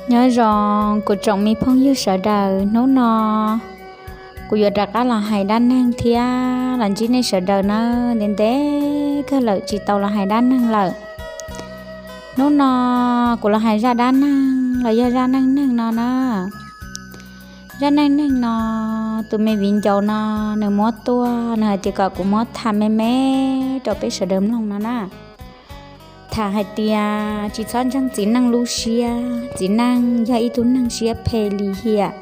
Nyob zoo kuv tsoom me phooj ywg sawv daws, hnub no kuv yuav rov qab los hais dab neeg thiab los ntsib nej sawv daws nawb. Ntev ntev kawg lawm tsis tau los hais dab neeg lawm. Hnub no kuv los hais zaj dab neeg los yog zaj neej neeg no na. Zaj neej neeg no, tus me viv ncaus no nws muab tuaj, nws hais tias kom kuv muab tham me me rau peb sawv daws mloog no na. Tham hais tias tsis txhob ntseeg txiv neej lub siab. Txiv neej yog ib tug neeg siab phem lim hiam,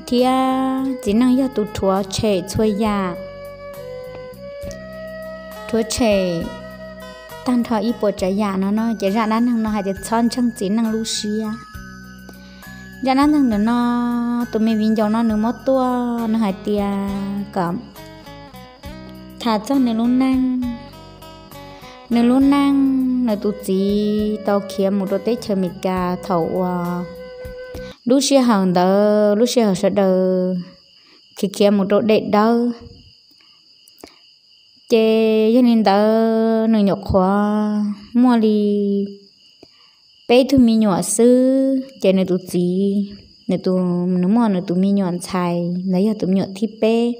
thiab txiv neej yog tus rhuav tshem txhua yam, rhuav tshem tag nrho ib puas tsav yam no no. Ces zaj dab neeg no hais tias txhob ntseeg txiv neej lub siab. Zaj dab neeg ntawm no, tus me viv ncaus no nws muab tuaj, nws hais tias kom tham txog nws lub neej. Nws lub neej, nws tus txiv tau khiav mus rau teb chaws Amelikas thaum uas lub sij hawm ntawd, lub sij hawm sawv daws khiav khiav mus rau dej dawb. Ces yog li ntawd nws nyuam qhuav muaj li peb tug me nyuam xwb, ces nws tus txiv, nws tus, nws muaj nws tus me nyuam ntxhais, ntawd yog tus me nyuam thib peb.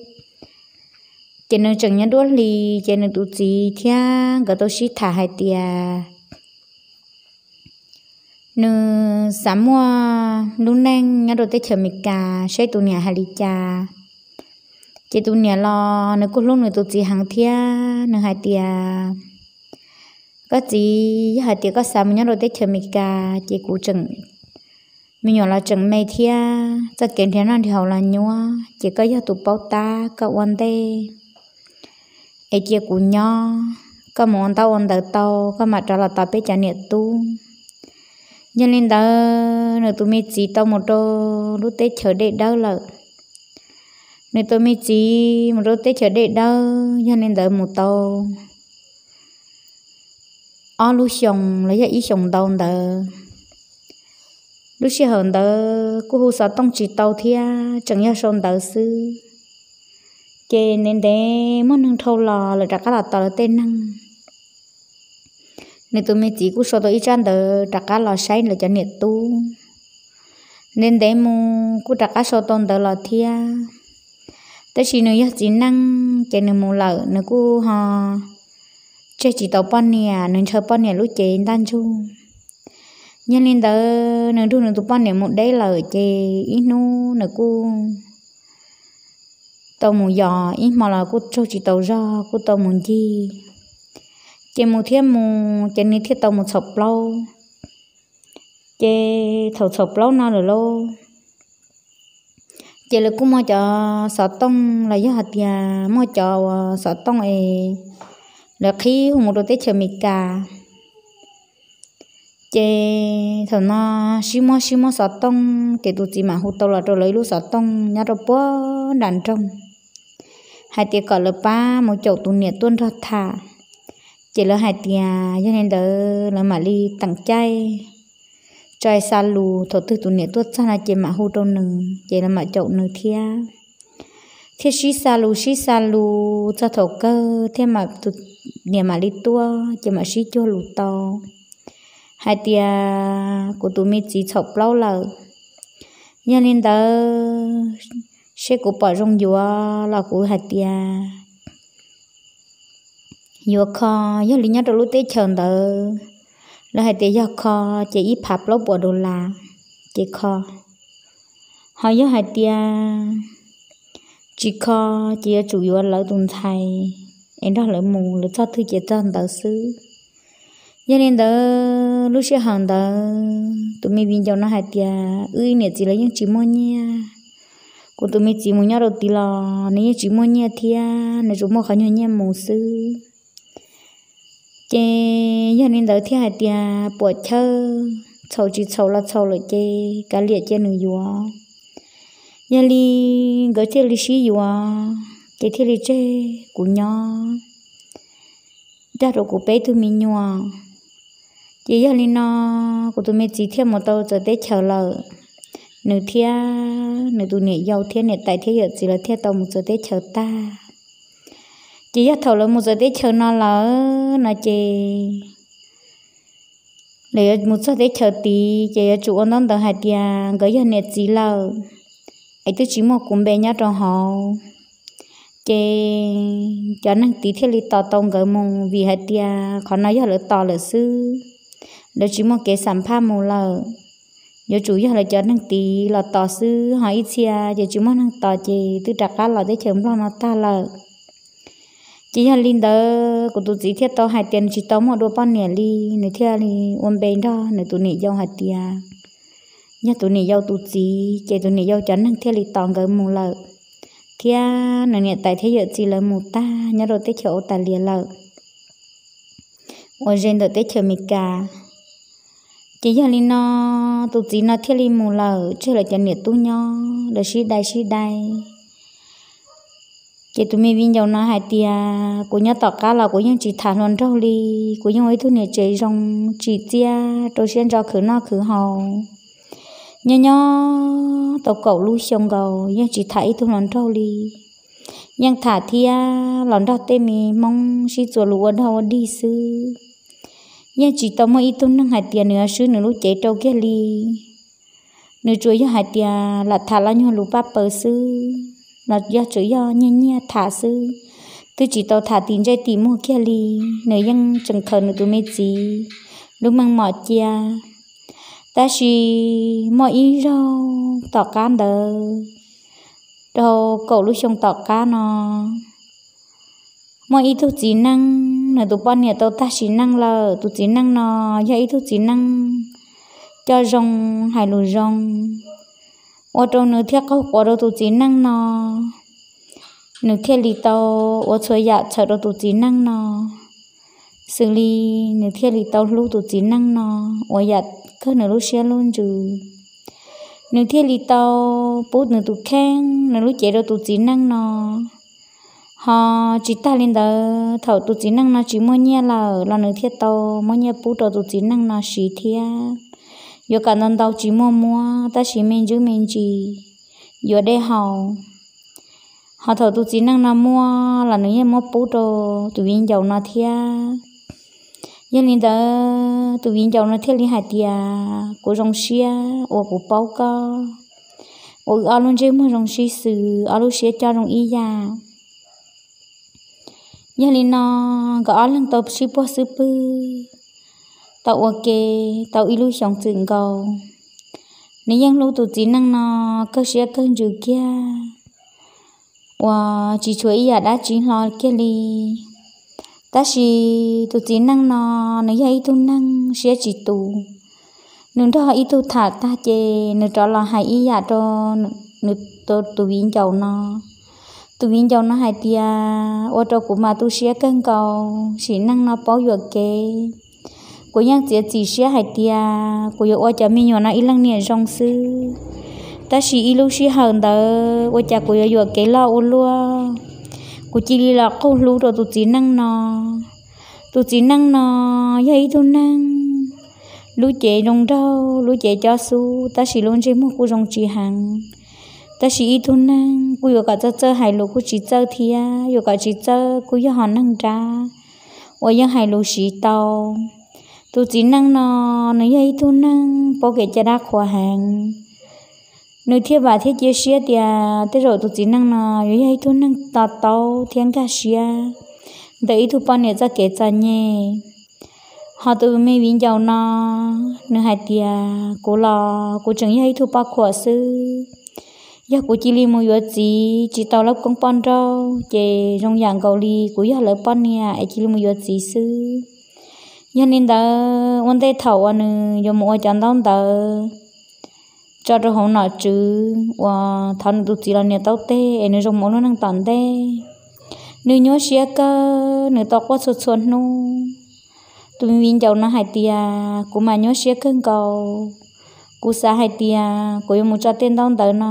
Ces nws tseem nyob duab hli, ces nws tus txiv thiab nkawd tau sib tham hais tias nws xav muaj lub neej nyob rau teb chaws Amelikas, saib tus niam hais li cas. Ces tus niam los nws kuj hlub nws tus txiv heev thiab, nws hais tias, koj txiv, yog hais tias koj xav mus nyob rau teb chaws Amelikas, ces kuv tseem, me nyuam los tseem me thiab, txoj kev nrhiav noj nrhiav haus los nyuaj, ces koj yog tus paub tab, koj ua ntej es cia kuv nyob, koj mus ua ntaub ua ntawv tau, koj mam rov los tos peb cov niam tub. Yog li ntawd nws tus me txiv tau mus rau lub teb chaws dej dawb lawm. Nws tus me txiv mus rau lub teb chaws dej dawb, yog li ntawd mus tau ob lub xyoos los yog ib xyoos ntau ntawd. Lub sij hawm ntawd kuj hu xov tooj tsis tau thiab, tseem yog sau ntawv xwb. Ces ntev ntev muaj neeg dhau los lawv rov qab los tos lawv tej neeg. Nws tus me txiv kuj sau tau ib tsab ntawv rov qab los saib lawv cov niam tub. Ntev ntev mus kuj rov qab sau tau ntawv los thiab. Tab sis nws yog txiv neej ces nws mus lawm nws kuj ho tseg tsis tau poj niam, nws ntshaw poj niam lub cev ntaj ntsug. Yog li ntawd nws nrug nws tus poj niam mus deb lawm ces ib hnub nws kuj tau mus yos, ib hmo los kuj tsaug tsis tau zog kuj tau mus ncig. Ces mus thiab mus ces nws thiaj tau mus txhaum plaub. Ces thaum txhaum plaub no lawm lauj, ces lawv kuj muaj cov xov tooj los yog hais tias muaj cov uas xov tooj es lawv qhib hu mus rau teb chaws Amelikas. Ces thaum no sib muab sib muab xov tooj ces tus txiv mam hu tau los rau lawv ib lub xov tooj nyob rau puag nram nroog, hais tias kom lawv pab mus caum tus niam tuaj nrog tham. Ces lawv hais tias yog li ntawd lawv mam li teem caij tso xa lus, thaum twg tus niam tuaj txog no ces mam hu rau nws ces lawv mam caum nws thiab. Thiaj sib xa lus sib xa lus txog thaum kawg thiaj mam, tus niam mam li tuaj ces mam sib cuag lus tau hais tias kuv tus me txiv txhaum plaub lawm. Yog li ntawd seb kuv pom zoo yuav los kuv hais tias yuav kho. Yog li nyob rau lub teb chaws ntawd lawv hais tias yog kho ces ib phav plaub puas dollar ces kho. Ho yog hais tias tsis kho ces yuav tsum yuav lawv tus ntxhais es nrog lawv mus, lawv txog twg ces txog ntawd xwb. Yog li ntawd lub sij hawm ntawd tus me viv ncaus no hais tias wb niam txiv los yeej tsis muaj nyiaj, kuv tus me txiv mus nyob rau tid los nws yeej tsis muaj nyiaj thiab, nws tsuas muaj qhov nyuag nyiaj mus xwb. Ces yog li ntawd thiaj hais tias puam chawj, txhaum tsis txhaum los txhaum lawm ces kav liam cia nws yuav. Yog li nkawd thiaj li sib yuav ces thiaj li tseg kuv nyob, dag rau kuv peb tug me nyuam. Ces yog li no kuv tus me txiv thiaj mus tau txawv teb chaws lawm. Nws thiab nws tus niam yau thiab niam tais thiab yawm txiv lawv thiaj tau mus txawv teb chaws tag. Ces yog thaum lawv mus txawv teb chaws no lawm no ces Lawv yuav mus txog teb chaws tid ces yuav tsum ua ntaub ntawv hais tias nkawd yog niam txiv lawm, es twb tsis muaj kuv npe nyob rau hauv. Ces cov neeg tid thiaj li tos tau nkawd mus, vim hais tias qhov no yog lawv tos lawm xwb, lawv tsis muaj kev xam phaj mus lawm. Yuav tsum yog lawv cov neeg tid los tos xwb, ho ib txhia ces tsis muaj neeg tos ces twb rov qab los teb chaws Nplog no tag lawm. Ces yog li ntawd kuv tus txiv thiaj tau hais tias nws tsis tau muaj dua poj niam li, nws thiaj li ua npe nrog nws tus niam yau hais tias yog tus niam yau tus txiv, ces tus niam yau cov neeg thiaj li tos nkawd mus lawm, thiab nws niam tais thiab yawm txiv lawv mus tag nyob rau teb chaws Australia lawm, uas ze ntawm teb chaws Amelikas. Ces yog li no tus txiv no thiaj li mus lawm tseg lawv cov niam tub nyob, lawv sib dai sib dai. Ces tus me viv ncaus no hais tias kuv nyob tom qab los kuv yeej tsis tham hluas nraug li, kuv yeej ua ib tug niam tsev zoo tsim txiaj rau siab ntso khwv noj khwv haus. Nyob nyob tau kaum lub xyoo nkaus yeej tsis tham ib tug hluas nraug li. Yeej tham thiab los nrog tej me Hmoob sib txuas lus ua dog ua dig xwb. Yeej tsis tau muaj ib tug neeg hais tias nws swb nws lub cev rau kiag li. Nws tsuas yog hais tias lam tham los nyuag lus paj paws xwb, los yog tsuas yog nyiag nyiag tham xwb, twb tsis tau tham tim ntsej tim muag kiag li. Nws yeej tseem khaws nws tus me txiv lub meej mom cia. Tab sis muaj ib zaug tom qab ntawd, rau kaum lub xyoo tom qab no, muaj ib tug txiv neej, nws tus poj niam tau tag sim neej lawm. Tus txiv neej no yog ib tug txiv neej coj zoo, hais lus zoo, ua rau nws thiaj qaug quav rau tus txiv neej no. Nws thiaj li tau ua txhua yam txhawm rau tus txiv neej no, xws li nws thiaj li tau hlub tus txiv neej no uas yam kawg nws lub siab lub ntsws. Nws thiaj li tau pub nws tus kheej, nws lub cev rau tus txiv neej no. Ho tsis tag li ntawd, thaum tus txiv neej no tsis muaj nyiaj lawm los nws thiaj tau muab nyiaj pub rau tus txiv neej no siv thiab. Yuav kam ntau ntau tsis muaj muab, tab sis me ntsis me ntsis yuav dej haus. Ho thaum tus txiv neej no muaj los nws yeej muab pub rau tus viv ncaus no thiab. Yog li ntawd tus viv ncaus no thiaj li hais tias kuv zoo siab uas kuv paub koj, uas wb ob lub ntsej muag zoo sib xws, ob lub siab coj zoo ib yam. Yog li no nkawd ob leeg tau sib puag xwb pwg, tau ua ke tau ib lub xyoos txwm nkaus. Nws yeej hlub tus txiv neej no kawg siab kawg ntsws kiag, uas tsis tshuav ib yam dab tsi hlo kiag li. Tab sis tus txiv neej no nws yog ib tug neeg siab tsis tus. Nws nrog ib tug tham tag ces nws rov los hais ib yam rau nws tus viv ncaus no. Tus viv ncaus no hais tias ua rau kuv mas tu siab kawg nkaus, sim neej no paub yuam kev. Kuv yeej txiav txim siab hais tias kuv yuav ua cov me nyuam no ib leej niam zoo xwb. Tab sis ib lub sij hawm ntawd ua cas kuv yuav yuam kev loj ua luaj, kuv cia li los qaug hlub rau tus txiv neej no. Tus txiv neej no yog ib tug neeg lub cev zoo nraug, lub cev cob xub, tab sis lub ntsej muag kuj zoo tsis heev. Tab sis ib tug neeg kuj yuav kom txawj txawj hais lus kuj tsis txawj thiab, yuav kom tsis txawj kuj yog hom neeg nrab uas yeej hais lus siv tau. Tus txiv neej no nws yog ib tug neeg paub kev cai dab qhuas heev. Nws thiaj vam thiab cia siab tias tej zaum tus txiv neej no yuav yog ib tug neeg to taub thiab nkag siab ntawm ib tug poj niam txoj kev txom nyem. Ho tus me viv ncaus no, nws hais tias kuv los kuv tseem yog ib tug poj khuam xwb. Yog kuv cia li mus yuav txiv tsis tau lab koob poj nrauj ces zoo yam nkaus li kuv yog lawv poj niam es cia li mus yuav txiv xwb. Yog li ntawd ua ntej thaum uas nws yuav mus ua cov ntaub ntawv tso rau hauv nom tswv uas thov nws tus txiv los nias taub teg es nws zoo mus ua lub neej tom ntej, nws nyuaj siab kawg, nws tau quaj txhua txhua hnub. Tus viv ncaus no hais tias kuv mas nyuaj siab kawg nkaus. Kuv xav hais tias kuv yuav mus tso tej ntaub ntawv no,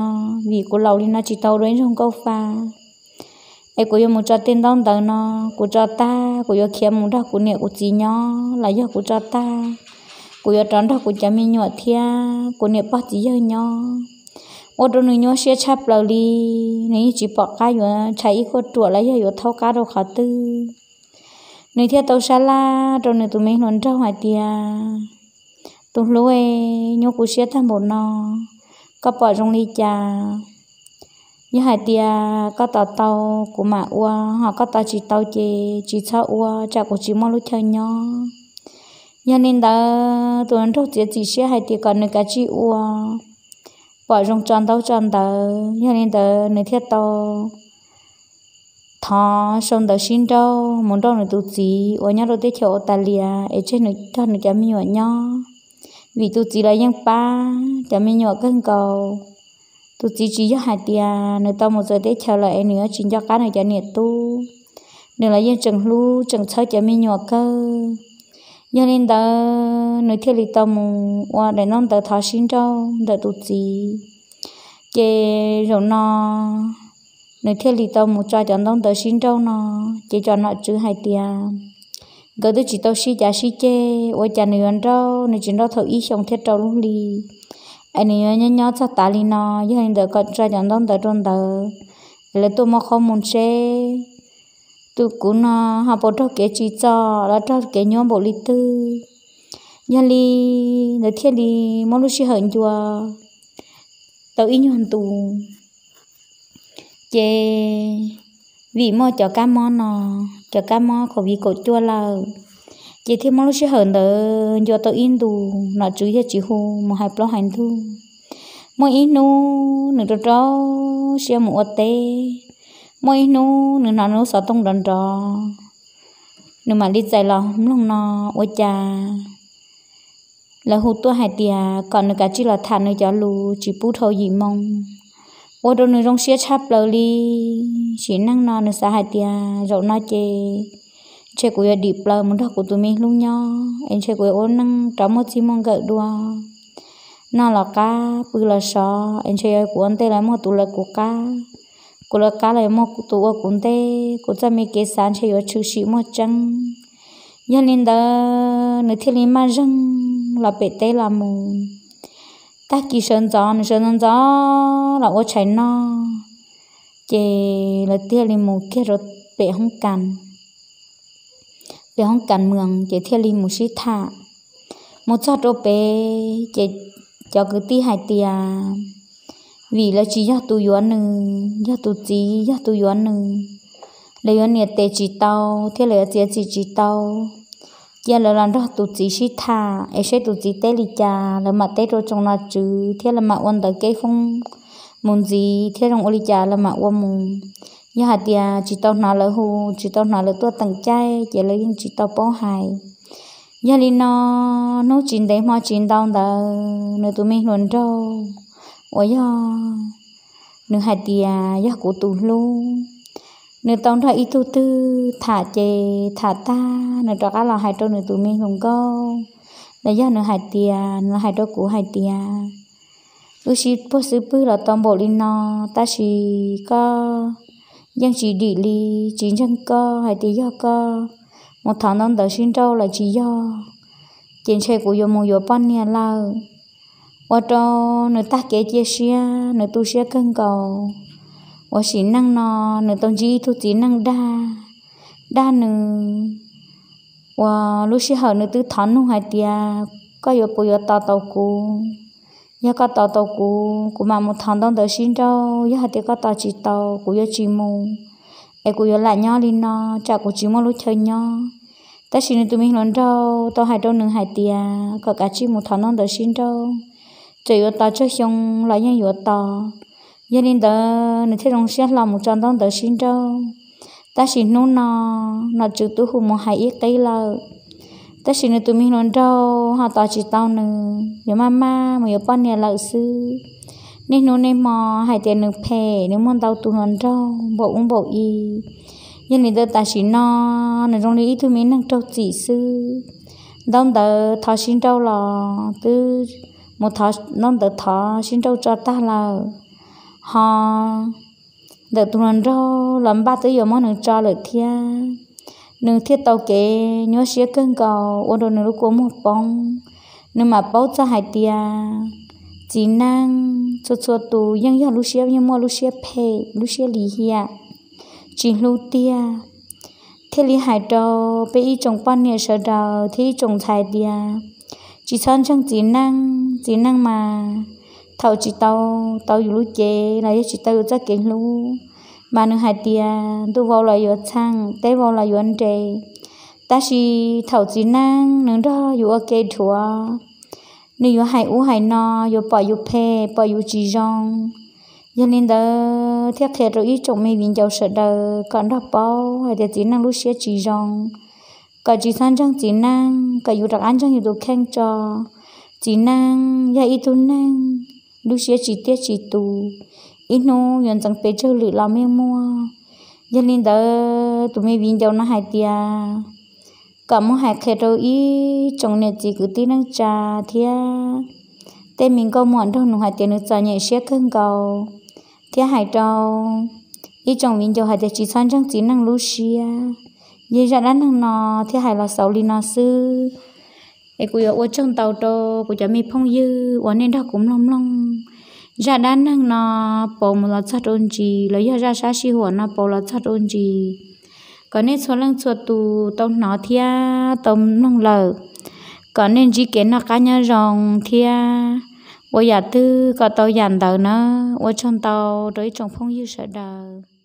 vim kuv laus li no tsis tau dua ib zaug nkauj fa. Es kuv yuav mus tso tej ntaub ntawv no, kuv tso tag kuv yuav khiav mus nrog kuv niam kuv txiv nyob los yog kuv tso tag kuv yuav rov nrog kuv cov me nyuam thiab kuv niam pog txiv yawg nyob. Ua rau nws nyuaj siab tshaj plaws li, nws yeej tsis pom qab yuav ntshai ib kuaj ruam los yog yuav thaub qab rau qhov twg. Nws thiaj tau sab laj rau nws tus me hluas nraug hais tias Tus hlub, nyuaj kuv siab tag npaum no, koj pom zoo li cas? Yog hais tias koj tos tau kuv mam ua, ho koj tos tsis tau ces tsis txhob ua, tsam kuv tsis muaj lub chaw nyob. Yog li ntawd tus nraug txiav txim siab hais tias kom nws kav tsij ua, pom zoo tso ntaub tso ntawv. Yog li ntawd nws thiaj tau thov sau ntawv sib nrauj mus nrauj nws tus txiv uas nyob rau teb chaws Australia es tseg nws cog nws cov me nyuam nyob, vim tus txiv los yeej pab cov me nyuam kawg nkaus. Tus txiv tsis yog hais tias nws tau mus txawv teb chaws lawm es nws yuav tsis nco qab nws cov niam tub, nws los yeej tseem hlub tseem txhawb cov me nyuam kawg. Yog li ntawd nws thiaj li tau mus ua daim ntaub ntawv thov sib nrauj ntawm tus txiv. Ces zaum no nws thiaj li tau mus tso cov ntaub ntawv sib nrauj no, ces cov nom tswv hais tias nkawd twb tsis tau sib cav sib ceg, ua cas nws yuav nrauj, nws tsis nrauj thaum ib xyoos thiab rau lub hli, es nws yuav nyob nyob txog tav li no. Yog li ntawd kom tso cov ntaub ntawv rau ntawd es lawv tuaj muab qhov mus ntseb. Tus kuv no ho puas raug kev tsim txom los raug kev nyuaj npaum li twg. Yog li ntawd thiaj li muab lub sij hawm ncua tau ib nyuag ntus. Ces vim muaj cov kab mob no, cov kab mob COVID kaum cuaj lawm, ces thiaj muab lub sij hawm ntawd ncua tau ib ntus, nom tswv thiaj tsis hu mus hais plaub hais ntug. Muaj ib hnub nws rau rau siab mus ua teb, muaj ib hnub nws hnov nws lub xov tooj nrov nrov, nws mam li txais los mloog no ua cas lawv hu tuaj hais tias kom nws kav tsij los tham nws cov lus tsis pub dhau yim moo, ua rau nws zoo siab tshaj plaws li. Sim neej no nws xav hais tias zaum no ces ntshe kuv yuav dim plaws mus nrog kuv tus me hlub nyob, es ntshe kuv yuav ua neej rov muaj txij muaj nkawm dua. Noj los qab, pw los sov, es ntshe yog kuv ua ntej los muaj tus lawv kuv qab, kuv lawv qab los yuav muaj tus ua kuv ntej. Kuv txoj me kev xav ntshe yuav tshwm sim muaj tseeb. Yog li ntawd nws thiaj li maj zeeg los pem teb los mus. Tag kis sawv ntxov nws sawv ntxov ntxov los ua tshais noj, ces lawv thiaj li mus kiag rau pem hoob kas, pem hoob kas moos ces thiaj li mus sib tham. Mus txog rau pem ces cov kwv tij hais tias vim lawv tsis yog tus yuav nws, yog tus txiv yog tus yuav nws, lawv yuav nias tes tsis tau thiab lawv yuav txiav txim tsis tau. Cia lawv los nrog tus txiv sib tham es seb tus txiv teb li cas, lawv mam teb rau tsoom nom tswv thiab lawv mam ua ntawv keb foob mus ntxiv thiab zoo ua li cas lawv mam ua mus. Yog hais tias tsis tau hnov lawv hu, tsis tau hnov lawv tuaj teem caij ces lawv yeej tsis tau paub hais. Yog li no, hnub tsis ntev hmo tsis ntau ntawd nws tus me hluas nraug uas yog, nws hais tias yog kuv tus hlub, nws tau nrog ib tug twg tham ces tham tag nws rov qab los hais rau nws tus me hluas nkauj, los yog nws hais tias, nws los hais rau kuv hais tias wb sib puag xwb pwg los tau npaum li no, tab sis koj yeej tsis dim li, tsis ntseeg koj hais tias yog koj mus thov ntaub ntawv sib nrauj los tsis yog, ces ntshe kuv yuav mus yuav poj niam lawm. Ua rau nws tag kev cia siab, nws tu siab kawg nkaus. Uas sim neej no nws tau ntsib ib tug txiv neej dag, dag nws, uas lub sij hawm nws twb thov nug hais tias koj yuav puas yuav tos tau kuv, yog koj tos tau kuv, kuv mam mus thov ntaub ntawv sib nrauj, yog hais tias koj tos tsis tau kuv yuav tsis mus, es kuv yuav lam nyob li no, tsam kuv tsis muaj lub chaw nyob. Tab sis nws tus me hluas nraug tau hais rau nws hais tias kom kav tsij mus thov ntaub ntawv sib nrauj, txawm yuav tos tsawg xyoo los yeej yuav tos. Yog li ntawd nws thiaj zoo siab hlo mus tso ntaub ntawv sib nrauj. Tab sis hnub no nom tswv twb hu mus hais ib qib lawm, tab sis nws tus me hluas nraug ho tos tsis tau nws, yuav maj maj mus yuav poj niam lawm xwb. Niaj hnub niaj hmo hais tias nws phem, nws muaj ntau tus hluas nraug npaum ub npaum i. Yog li ntawd tam sim no nws zoo li ib tug me neeg raug txim xwb. Ntaub ntawv thov sib nrauj los twb mus thov ntaub ntawv thov sib nrauj tso tag lawm, ho ntawm tus hluas nraug los npaj twb yuav muab nws tso lawm thiab. Nws thiaj tau kev nyuaj siab kawg nkaus ua rau nws lub kua muag poob. Nws mam paub txog hais tias txiv neej txhua txhua tus yeej yog lub siab, yeej muaj lub siab phem, lub siab lim hiam, tsis hlub tiag. Thiaj li hais rau peb ib tsoom poj niam sawv daws thiab ib tsoom ntxhais tias tsis txhob ntseeg txiv neej. Txiv neej mas thaum tsis tau tau yus lub cev los yog tsis tau yus txoj kev hlub, mas nws hais tias ntuj vau los yuav txheej, teb vau los yuav nres. Tab sis thaum txiv neej nws nrog yus ua ke dhuav, nws yuav hais ub hais no, yuav pom yus phem, pom yus tsis zoo. Yog li ntawd thiaj qhia rau ib tsoom me viv ncaus sawv daws kom nrog paub hais tias txiv neej lub siab tsis zoo, kom tsis txhob ntseeg txiv neej, kom yus rov qab ntseeg yus tus kheej tso. Txiv neej yog ib tug neeg lub siab tsis tiaj tsis tus, ib hnub yuav ntxeev pes tsawg lwm los yeej muaj. Yog li ntawd tus me viv ncaus no hais tias kom muab hais qhia rau ib tsoom niam txiv kwv tij neej tsa thiab tej me nkauj muam nraug nus hais tias nws txom nyem siab kawg nkaus, thiab hais rau ib tsoom viv ncaus hais tias tsis txhob ntseeg txiv neej lub siab. Yog zaj dab neeg no thiaj hais los xaus li no xwb. Es kuv yuav ua tsaug ntau rau kuv cov me phooj ywg uas nej nrog kuv mloog mloog zaj dab neeg no pauv mus los txog rau ntsis, los yog zaj sab sij huam no pauv los txog rau ntsis, kom nej txhua leej txhua tus tau hnov thiab tau mloog lawm, kom nej ntsib kev noj qab nyob zoo thiab ua yam twg kom tau yam ntawd na. Ua tsaug ntau rau ib tsoom phooj ywg sawv daws.